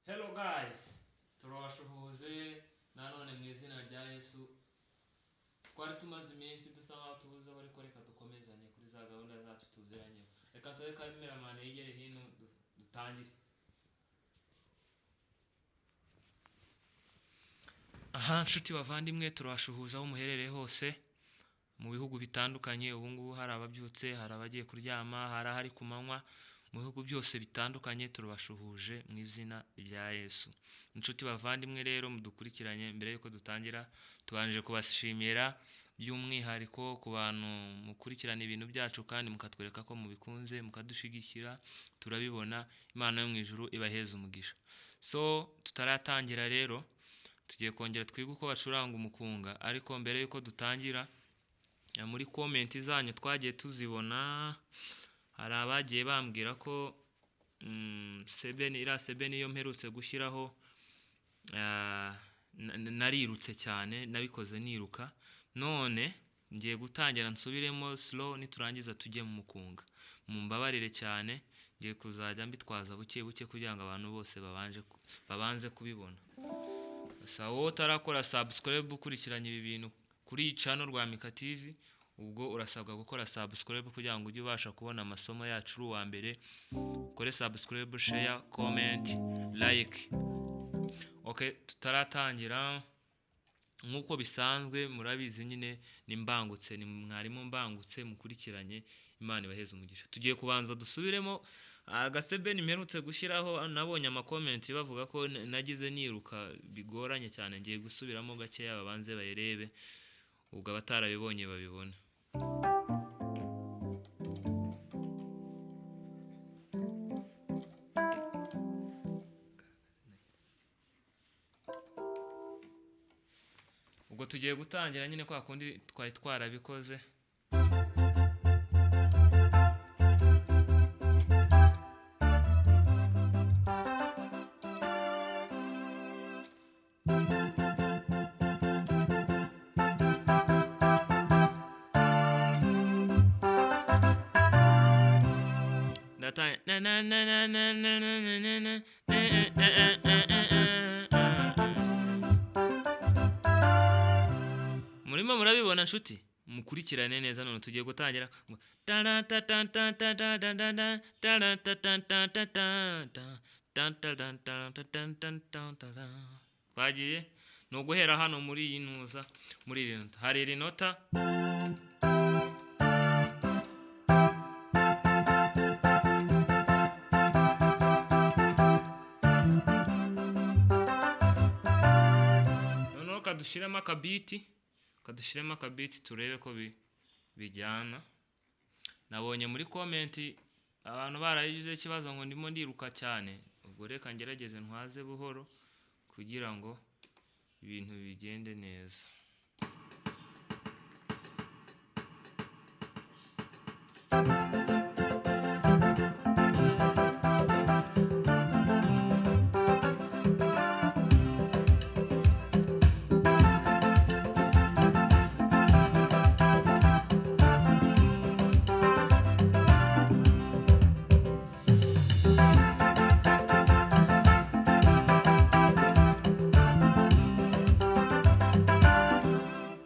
Hello guys, turabashuhuje nanone mu izina rya Yesu. Twari tumaze iminsi dusa nkaho tubuzeho, ariko reka dukomezanye kuri za gahunda zacu tuziranyeho. Reka nsabe cameraman yegere hino dutangire. Aha nshuti bavandimwe, turabashuhuza aho muherereye hose mu bihugu bitandukanye. Ubu ngubu hari ababyutse, hari abagiye kuryama, hari ahari ku manywa, mu bihugu byose bitandukanye turabashuhuje mu izina rya Yesu. Inshuti bavandimwe rero mudukurikiranye, mbere yuko dutangira tubanje kubashimira by'umwihariko ku bantu mukurikirana ibintu byacu kandi mukatwereka ko mubikunze, mukadushigikira, turabibona. Imana yo mu ijuru ibaheze umugisha. So tutaratangira rero, tugiye kongera twige uko bacuranga umukunga, ariko mbere yuko dutangira, muri comment zanyu twagiye tuzibona, hari abagiye bambwira ko sebeni, iriya sebeni yo mperutse gushyiraho, narirutse cyane, nabikoze niruka. None ngiye gutangira nsubiremo slow, niturangiza tujye mu mukunga. Mumbabarire cyane, ngiye kuzajya mbitwaza buke buke kugira ngo abantu bose babanze kubibona. Gusa wowe utarakora subscribe ukurikiranye ibi bintu kuri iyi channel Rwamika TV, ubwo urasabwa gukora subscribe kugira ngo ujye ubasha kubona amasomo yacu uri uwa mbere. Ukore subscribe, share, comment, like. Okay, tutaratangira nk'uko bisanzwe murabizi nyine ni Mbangutse, ni mwarimu Mbangutse mukurikiranye, Imana ibaheze umugisha. Tugiye kubanza dusubiremo agasebeni mperutse gushyiraho, nabonye amakomenti bavuga ko nagize niruka bigoranye cyane. Ngiye gusubiramo gakeya babanze bayirebe, ubwo abatarabibonye babibone. Ubwo tugiye gutangira nyine kwa kundi twari twarabikoze. Ndata- na na na na na na na na na na eh, eh, eh, eh, eh, eh, eh, eh. Murimo murabibona nshuti, mukurikirane neza. None tugiye gutangira ngo twagiye ni uguhera hano muri iyi ntuza, muri iri nota hari iri nota, noneho kadushyiremo akabiti, kadushyiremo akabiti turebe ko bijyana. Nabonye muri komenti abantu baragize ikibazo ngo ndimo ndiruka cyane, ubwo reka ngerageze ntwaze buhoro kugira ngo ibintu bigende neza.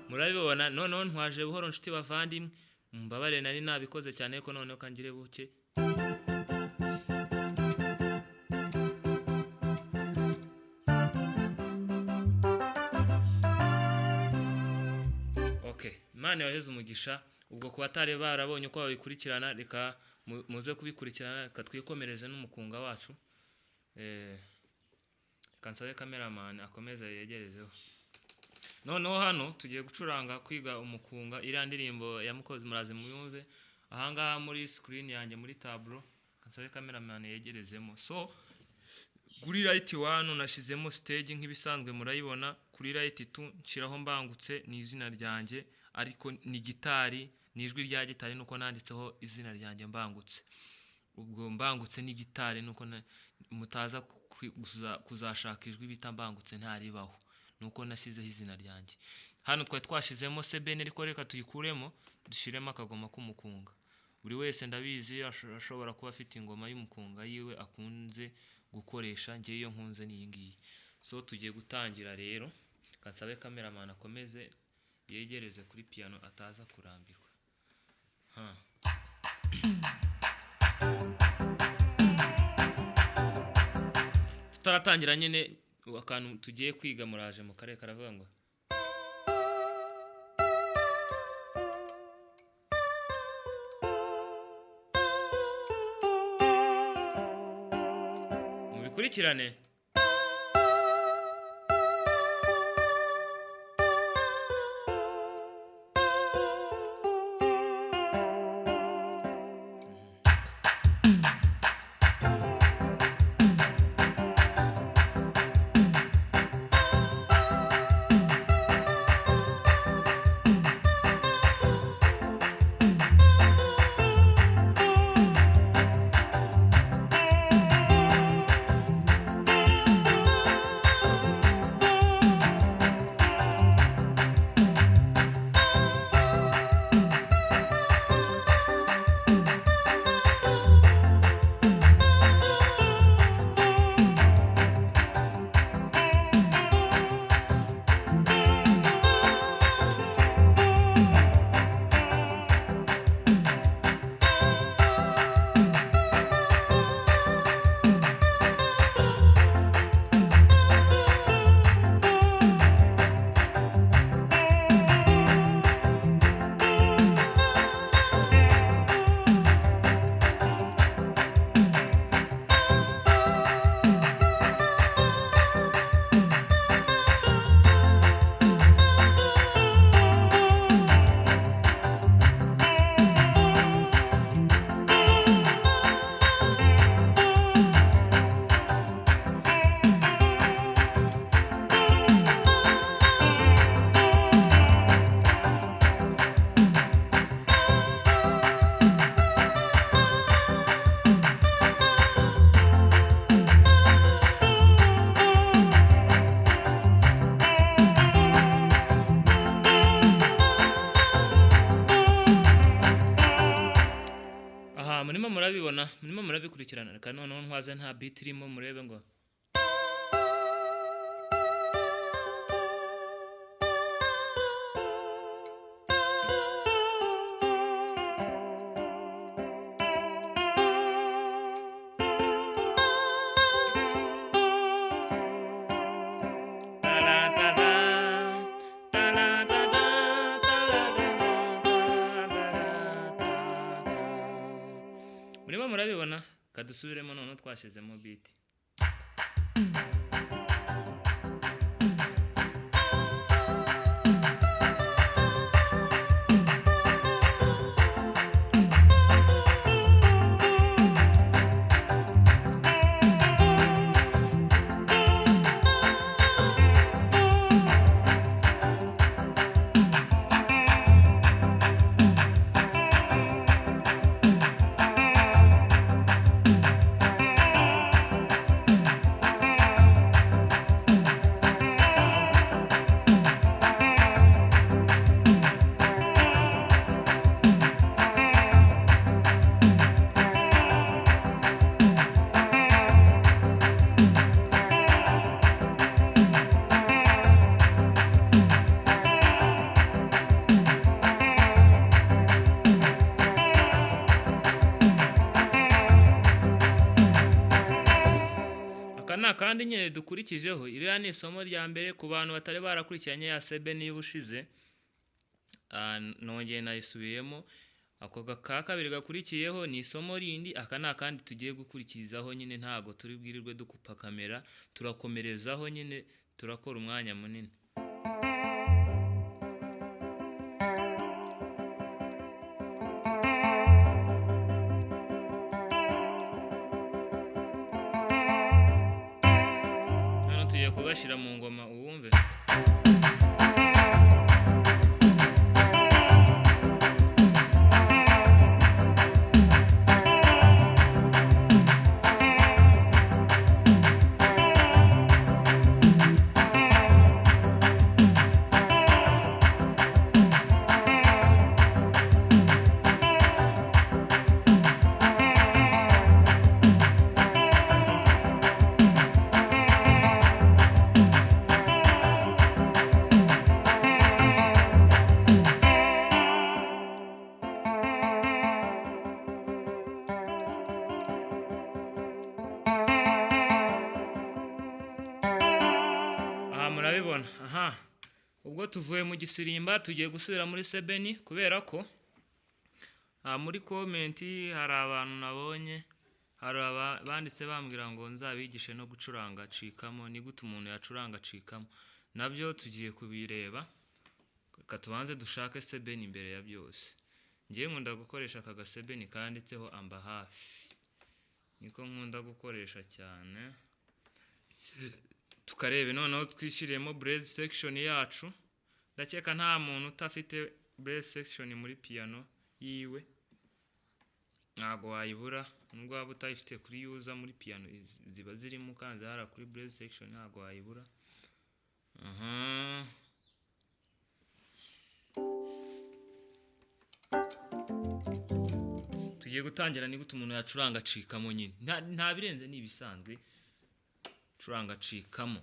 Murabibona noneho ntwaje buhoro nshuti bavandimwe, mumbabarire nari nabikoze cyane, ariko noneho kangire buke. Okay, Imana yoheze umugisha. Ubwo ku batari barabonye uko babikurikirana, reka muze kubikurikirana, reka twikomereze n'umukunga wacu. Reka nsabe cameraman akomeze yegerezeho. Noneho hano tugiye gucuranga kwiga umukunga, iriya ndirimbo ya Mukozi murazi muyumve. Ahangaha muri screen yanjye muri tableau, reka nsabe cameraman yegerezemo. So kuri right 1 nashyizemo stage nk'ibisanzwe murayibona, kuri right 2 nshyiraho Mbangutse, ni izina ryanjye ariko ni gitari, ni ijwi rya gitari nuko nanditseho izina ryanjye Mbangutse. Ubwo Mbangutse ni gitari nuko mutaza kuzashaka ijwi bita Mbangutse ntaribaho, nuko nashyizeho izina ryanjye. Hano twari twashizemo sebeni, ariko reka tuyikuremo dushyiremo akagoma k'umukunga. Buri wese ndabizi ashobora kuba afite ingoma y'umukunga yiwe akunze gukoresha. Ngewe iyo nkunze ni iyi ngiyi. So tugiye gutangira rero, kansabe cameraman akomeze yegereze kuri piano ataza kurambirwa. Ha. Tutaratangira nyine akantu tugiye kwiga, muraje mu karere karavuga ngo mubikurikirane. Aha murimo murabibona, murimo murabikurikirana. Reka noneho ntwaze nta beat irimo, murebe ngo murimo murabibona. Kadusubiremo noneho twashyizemo beat. Aka ni akandi nyine dukurikijeho. Iriya ni isomo rya mbere ku bantu batari barakurikiranye ya sebe niba ushize, nongeye nayisubiyemo. Ako ka kabiri gakurikiyeho ni isomo rindi. Aka ni akandi tugiye gukurikizaho nyine, ntago turi bwirirwe dukupa kamera, turakomerezaho nyine, turakora umwanya munini. Hano tugiye kugashyira mu ngoma uwumve. Murabibona aha. Ubwo tuvuye mu gisirimba, tugiye gusubira muri sebeni, kubera ko muri comment hari abantu nabonye, hari banditse bambwira ngo nzabigishe no gucuranga acikamo. Ni gute umuntu yacuranga acikamo? Nabyo tugiye kubireba. Reka tubanze dushake sebeni imbere ya byose. Ngewe nkunda gukoresha aka gasebeni kanditseho amba hafi, niko nkunda gukoresha cyane. Tukarebe noneho twishyiriyemo brass section yacu. Ndakeka nta muntu utafite brass section muri piano yiwe, ntago wayibura. Nubwo waba utayifite kuri user, muri piano ziba zirimo. Ukanze hariya kuri brass section, ntago wayibura. Aha, tugiye gutangira. Ni gute umuntu yacuranga acikamo nyine? Nta birenze, ni ibisanzwe. Curanga acikamo,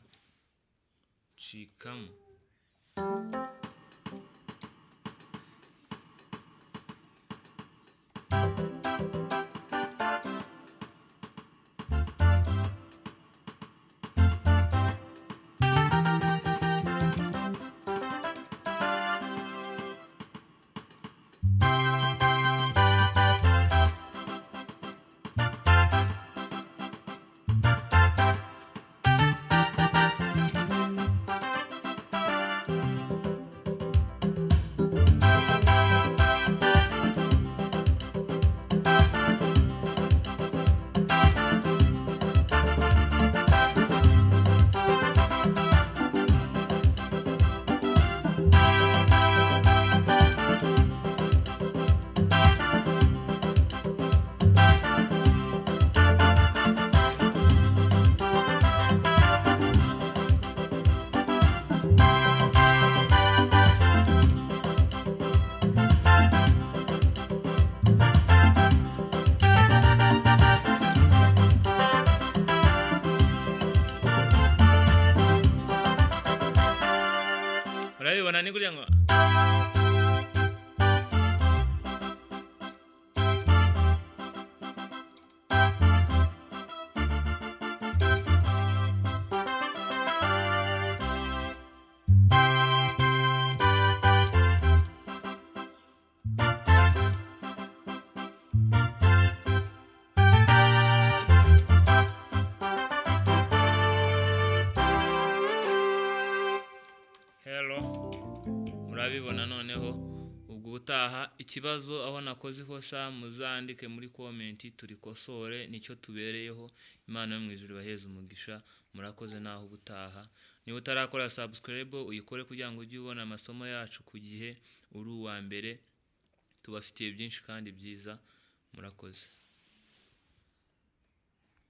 cikamo. Murabibona, ni gutya ngo. Hello, murabibona. Noneho ubwo ubutaha ikibazo aho nakoze ikosa, muzandike muri comment turikosore, nicyo tubereyeho. Imana yo mu ijuru ibaheze umugisha. Murakoze, naho ubutaha. Niba utarakora subscribe, uyikore kugira ngo ujye ubona amasomo yacu ku gihe, uri uwa mbere. Tubafitiye byinshi kandi byiza. Murakoze.